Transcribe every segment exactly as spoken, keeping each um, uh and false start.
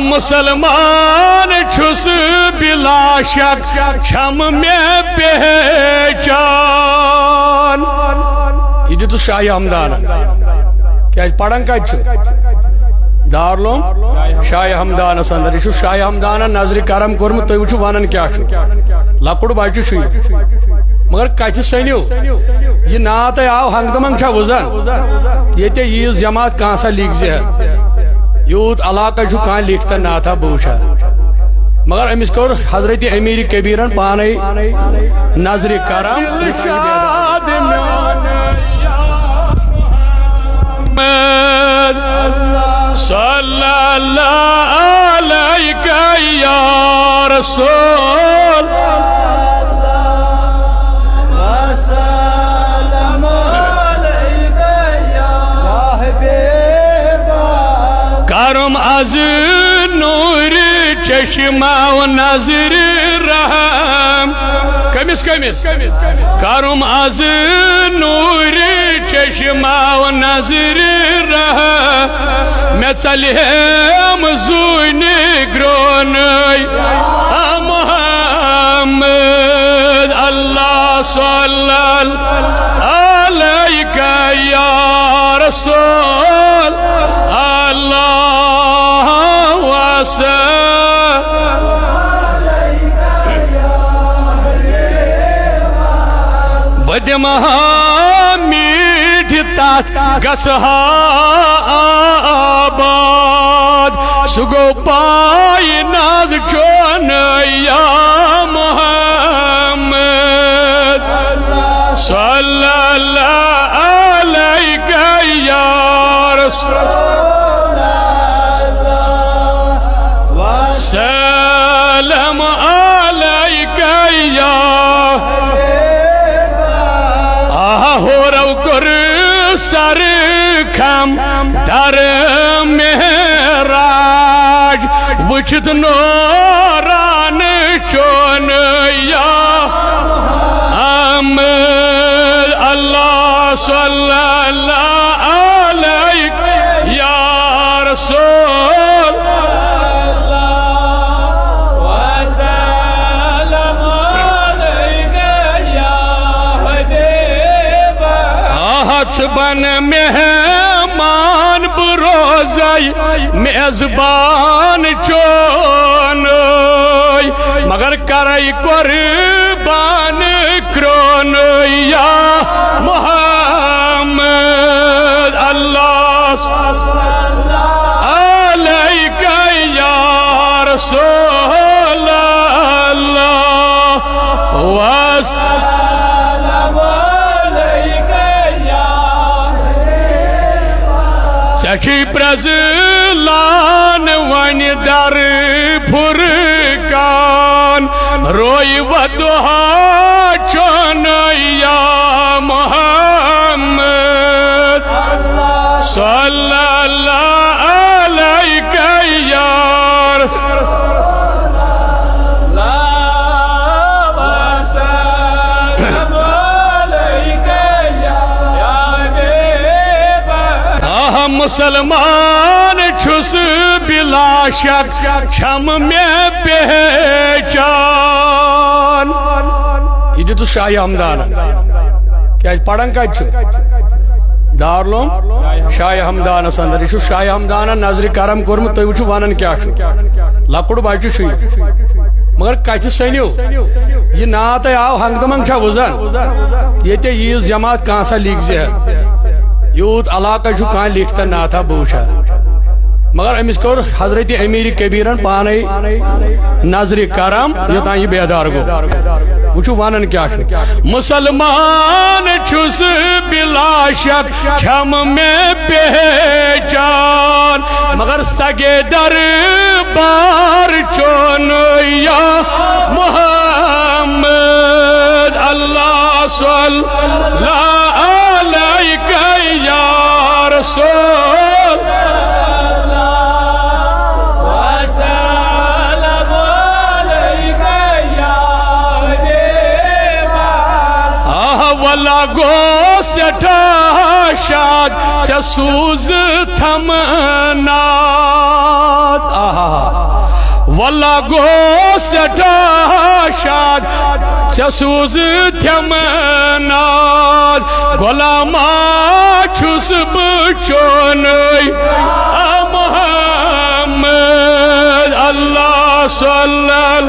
مسلمان چھُس بلا شک، چھم مےٚ پہچان۔ یہِ دیُتُس شاہ ہمدانن۔ کیازِ پران کتہِ چھُ؟ دارالعلوم شاہ ہمدانس اندر۔ یہِ چھُ شاہ ہمدانن نظرِ کرم کوٚرمُت۔ تُہۍ وٕچھِو ونان کیٛاہ چھُ۔ لۄکُٹ بچہِ چھُ یہِ۔ مگر کتہِ سٔنِو؟ یہِ ناو تۄہہِ آو ہنٛگ تہٕ منٛگ چھا وُزان؟ ییٚتہِ ییٖژ جماعت کانٛہہ سا لیکھِ زِ یوٗت علاقہٕ چھُ کانٛہہ لیکھتن ناتھا بہٕ وٕچھا۔ مگر أمِس کوٚر حضرت امیر کبیرن پانے نظرِ کرم۔ ارشاد میون یا محمد، صلی اللہ علیک یا رسول۔ کرم از نور چشمہ و نظر رحم۔ کمس کمس؟ کرم از نور چشمہ و نظر رحم۔ مےٚ ژلہم زوٗنہِ گرٛونٕے۔ آ محمد، اللہ صلی علیک یا رسول اللہ وسلم۔ بہٕ دِمہٕ ہا میٖٹھۍ تتھ گژھٕ ہا آباد۔ سُہ گوٚو پاے ناز چون یا محمد۔ صلی اللہ علیک یا رسول اللہ۔ سلام علیک یا۔ آہ، ہورو کوٚر سر خم در معراج، وٕچھِتھ نوران چون یا محمد۔ اللہ صلی اللہ علیک یا رسول۔ آہ، ژٕ بن مہمان، بہٕ روزے میزبان چونُے، مگر کرے قربان کرونُے یا محمد۔ اللہ علیک یا رسول اللہ۔ وس ژےٚ چھُے پرٛزلان وۄنۍ در فرقان، روے وضحیٰ چون یا محمد۔ صلی اللہ علیک یا رسول اللہ۔ آہ، مسلمان چھُس بلا شک، چھم مےٚ پہچان۔ یہِ دیُتُس شاہ ہمدانن۔ کیازِ پران کتہِ چھُ؟ دارالعلوم شاہ ہمدانس اندر۔ یہِ چھُ شاہ ہمدانن نظرِ کرم کوٚرمُت۔ تُہۍ وٕچھِو ونان کیٛاہ چھُ۔ لۄکُٹ بچہِ چھُ یہِ۔ مگر کتہِ سٔنِو؟ یہِ ناو تۄہہِ آو ہنٛگ تہٕ منٛگ چھا وُزان؟ ییٚتہِ ییٖژ جماعت کانٛہہ سا لیکھِ زِ یوٗت علاقہٕ چھُ کانٛہہ لیکھتن ناتھا بہٕ وٕچھا۔ مگر أمِس کوٚر حضرت امیر کبیرن پانے نظرِ کرم، یوٚتام یہِ بیدار گوٚو۔ وٕچھِو ونان کیٛاہ چھُ۔ مسلمان چھُس بلا شک، چھم مےٚ پہچان، مگر سگے دربار چون یا محمد۔ اللہ صلی اللہ علیک یا رسول اللہ۔ آہ، ولا گوٚو سٮ۪ٹھاہ شاد، ژےٚ سوٗز تھمنات۔ آہا۔ واللہ گوٚو سٮ۪ٹھاہ شاد، ژےٚ سوٗزٕتھ یِم ناد۔ غۄلاما چھُس بہٕ چونُے، آ محمد، اللہ صلی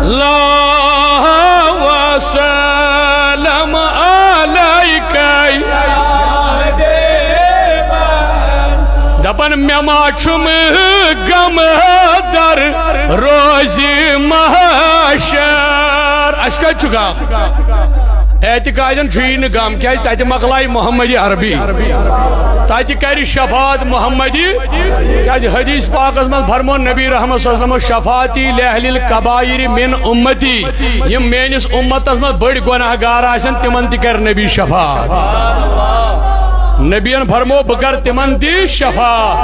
اللہ وسلم علیک۔ دپان مےٚ ما چھُم غم در روزِ محشر۔ اَسہِ کتہِ چھُ غم؟ اعتقادن چھُ یی نہٕ غم، کیازِ تتہِ مۄکلایہِ محمدِ عربی، تتہِ کرِ شفاعت محمدِ۔ کیازِ حدیث پاکس منٛز فرموو نبی رحمت صلی اللہ علیہ وسلم، شفاعتی لأہل الکبائر من امتی، یِم میٲنِس امتس منٛز بٔڑۍ گۄناہ گار آسن، تِمن تہِ کرِ نبی شفاعت۔ نبیَن فرموو، بہٕ کرٕ تِمن تہِ شفاعت۔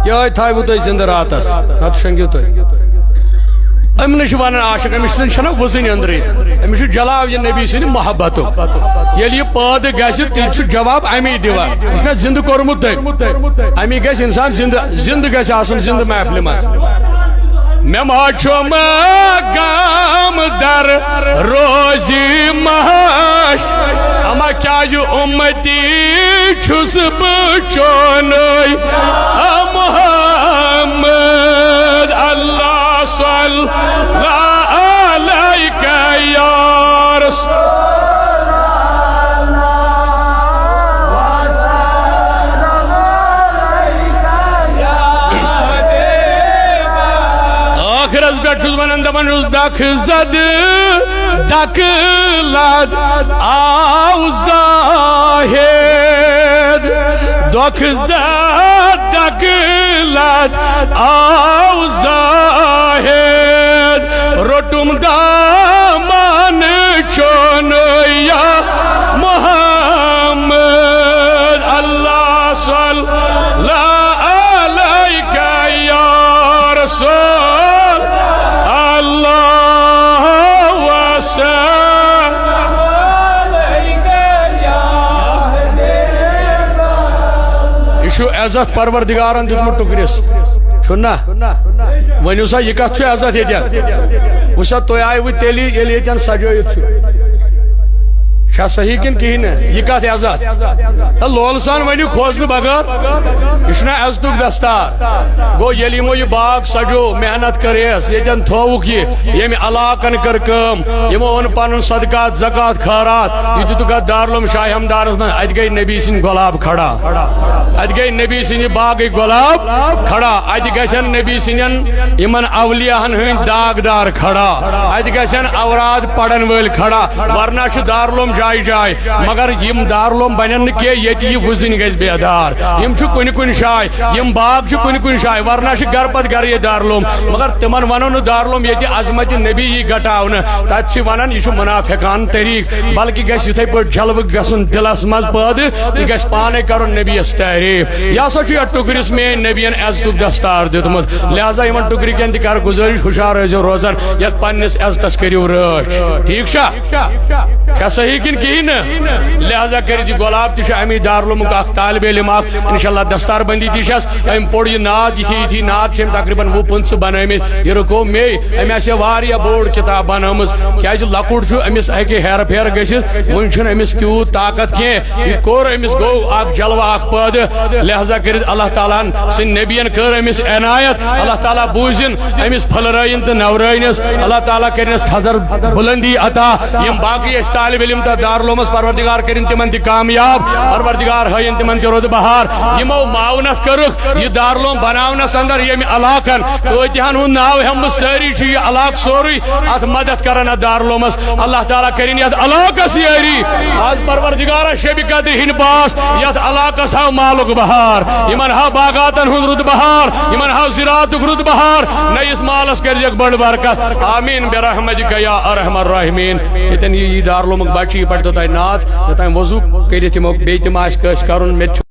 یہے تھایوٕ تُہۍ زندٕ راتس، نتہٕ شۄنٛگِو تُہۍ۔ أمۍ نہٕ چھُ ونان عاشق، أمِس چھُنہٕ، چھَنہٕ وٕزٕنۍ أنٛدرٕے۔ أمِس چھُ جلاو یہِ نبی سٕنٛدِ محبتُک۔ ییٚلہِ یہِ پٲدٕ گژھِ، تیٚلہِ چھُ جواب اَمی دِوان۔ یہِ چھُنہ زِندٕ کوٚرمُت تٔمۍ؟ اَمی گژھِ اِنسان زِندٕ، زِندٕ گژھِ آسُن، زِندٕ محفلہِ منٛز۔ مےٚ ما چھُم غم در روزِ محشر، اما کیازِ امتی چھُس بہٕ چونُے، آ محمد، اللہ صلی علیک یا رسول۔ ٲخرس پٮ۪ٹھ چھُس ونان، دپان چھُس، دکھ زد دکھ لد آو زاہد، دکھ زد دکھ لد آو زاہد، روٚٹُم دامن چون یا محمد، اللہ صلی علیک یا رسول اللہ وسلم۔ یہِ چھُ عزت پروردگارن دیُتمُت ٹُکرِس، چھُنہ؟ ؤنِو سا، یہِ کتھ چھُ عزت ییٚتٮ۪ن؟ وٕچھ سا، تُہۍ آیوٕ تیٚلی، ییٚلہِ ییٚتٮ۪ن سجٲیِتھ چھُ۔ چھا صحیح کِنہٕ کِہیٖنۍ نہٕ؟ یہِ کتھ عزت؟ ہے، لولہٕ سان ؤنِو کھوژنہٕ بغٲر۔ یہِ چھُنہ عزتُک دستار؟ گوٚو، ییٚلہِ یِمو یہِ باغ سجو، محنت کٔرہس، ییٚتٮ۪ن تھووُکھ یہِ، ییٚمہِ علاقن کٔر کٲم، یِمو اوٚن پنُن صدقات، زکات، خٲرات، یہِ دِتُکھ اتھ دارالعلوم شاہ ہمدانس منٛز۔ اتہِ گٔے نبی سٕنٛدۍ گۄلاب کھڑا، اتہِ گٔے نبی سٕنٛدِ باغٕکۍ گۄلاب کھڑا، اتہِ گژھن نبی سٕنٛدٮ۪ن یِمن اولیاہن ہٕنٛدۍ داغدار کھڑا، اتہِ گژھن اوراد پرن وٲلۍ کھڑا، ورنہ چھِ دارالعلوم جایہِ جایہِ۔ مگر یِم دارالعلوم بنن نہٕ کینٛہہ، ییٚتہِ یہِ وٕزٕنۍ گژھِ بیدار۔ یِم چھِ کُنہِ کُنہِ جایہِ، یِم باغ چھِ کُنہِ کُنہِ جایہِ، ورنہ چھِ گرٕ پتہٕ گرٕ ییٚتہِ دارالعلوم۔ مگر تِمن ونو نہٕ دارالعلوم، ییٚتہِ عظمت نبی یی گٹاونہٕ۔ تتہِ چھِ ونان، یہِ چھُ منافقان طریٖق، بلکہِ گژھِ یِتھے پٲٹھۍ جلوٕ گژھُن دلس منٛز پٲدٕ، یہِ گژھِ پانے کرُن نبیَس تعریٖف۔ یہِ ہسا چھُ یتھ ٹُکرِس میٲنۍ نبیَن عزتُک دستار دیُتمُت۔ لہذا یِمن ٹُکرِ کٮ۪ن تہِ کر گُزٲرِش، ہُشار ٲسۍزیو روزان، یتھ پننِس عزتس کٔرِو رٲچھ۔ ٹھیٖک چھا؟ چھا صحیح کِنہٕ کِہیٖنۍ نہٕ؟ لہذا کٔرِتھ یہِ گۄلاب تہِ چھُ اَمی دارالعلومُک اکھ طالب علم اکھ، انشاءاللہ دستار بندی تہِ چھَس۔ أمۍ پوٚر یہِ نعت، یِتھی یِتھی نعت چھِ أمۍ تقریباً وُہ پٕنٛژٕہ بنٲومٕتۍ۔ یہِ رُکو مے، أمۍ آسہِ ہے واریاہ بوٚڑ کِتاب بنٲومٕژ، کیازِ لۄکُٹ چھُ، أمِس ہیٚکہِ ہیرٕ پھیرٕ گٔژھِتھ، وُنہِ چھُنہٕ أمِس تیوٗت طاقت کینٛہہ۔ یہِ کوٚر أمِس، گوٚو اکھ جلوٕ اکھ پٲدٕ۔ لہذا کٔرِتھ اللہ تعالیٰ ہن سٕنٛدۍ نبیَن کٔر أمِس عنایت، اللہ تعالیٰ بوٗزِن أمِس پھٔلرٲیِن تہٕ نورٲیِنس، اللہ تعالیٰ کٔرِنس تھزر بلندی عطا۔ یِم باقٕے ٲسۍ طالب علم تتھ دارالعلومس، پروردگار کٔرِن تِمن تہِ کامیاب، پروردگار ہٲیِن تِمن تہِ رُت بہار۔ یِمو معاونت کٔرٕکھ یہِ دارالعلوم بناونس اندر ییٚمہِ علاقن، کۭتِہن ہُنٛد ناو ہٮ۪مہٕ بہٕ، سٲری چھِ یہِ علاقہٕ سورُے اتھ مدد کران اتھ دارالعلومس۔ اللہ تعالیٰ کٔرِن یتھ علاقس یٲری۔ از پروردگارا شبِ قدرِ ہٕنٛدۍ پاس یتھ علاقس ہاو مالُک بہار، یِمن ہاو باغاتن ہُنٛد رُت بہار، یِمن ہاو زِراعتُک رُت بہار، نٔیِس مالس کٔرزیکھ بٔڑ برکت۔ آمین برحمتک یا ارحم الراحمین۔ ییٚتٮ۪ن یہِ، یہِ دارالعلومُک بچہِ، یہِ پرِ توٚتام نعت، یوٚتام وضو کٔرِتھ یِمو بیٚیہِ تہِ ما آسہِ کٲنٛسہِ کرُن، مےٚ تہِ چھُ